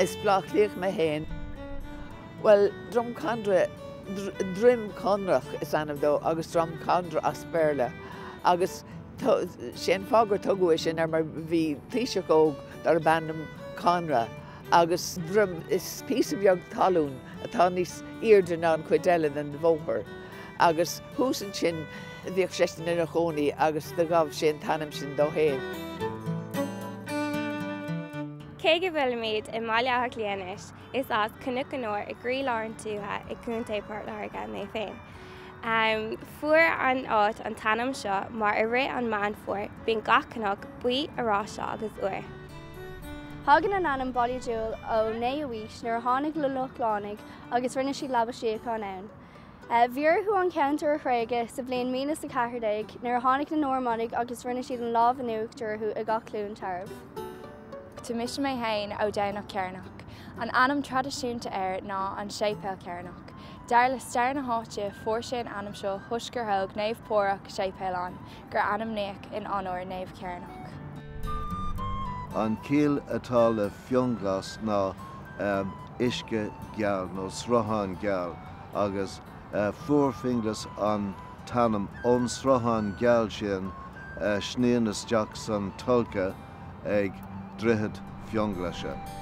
Is Bleá Cliathach mé féin. Bhuel, Drumcondra, Droim Conrach is ainm dó agus Drumcondra as Béarla. Agus sé an fáth gur tugadh é sin air mar bhí taoiseach óg darb ainm Conra agus droim, is píosa beag talún atá níos airde ná an chuid eile den bhóthar agus thuas ansin bhíodh seisean ina chónaí agus do ghabh sé an t-ainm sin dó féin. Cé go bhfuilimid i mBaile Átha Cliath anois, is as Cnoc an Iúir i gcroílár an tuaithe i gContae Port Láirge mé féin. Fuair an áit an t-ainm seo mar i rith an Meán Fómhair bíonn gach cnoc buí, oráiste agus úr. Tagann an ainm Baile Dúill ó 9ú aois nuair a tháinig na Lochlannaigh agus rinne siad leaba síocháin ann. Bhí orthu an ceantar a thréigeadh sa bhliain 1014 nuair a tháinig na Normannaigh agus rinne siad an lámh in uachtar orthu i gCath Chluain Tarbh. Tá mise mé féin ó Domhnach Cearnach. An ainm traidisiúnta air ná An Séipéal Cearnach. Dar le stair na háite fuair sé an ainm seo thoisc gur thóg Naomh Páraic séipéal ann, gur ainmníodh in onóir Naomh Cearnach. An ciall atá le Fionnghlas ná uisce geal nó sruthán geal agus fuair Finglas an t-ainm ón sruthán geal sin a shníonn isteach san Tulcha ag Droichead Fionnghlaise.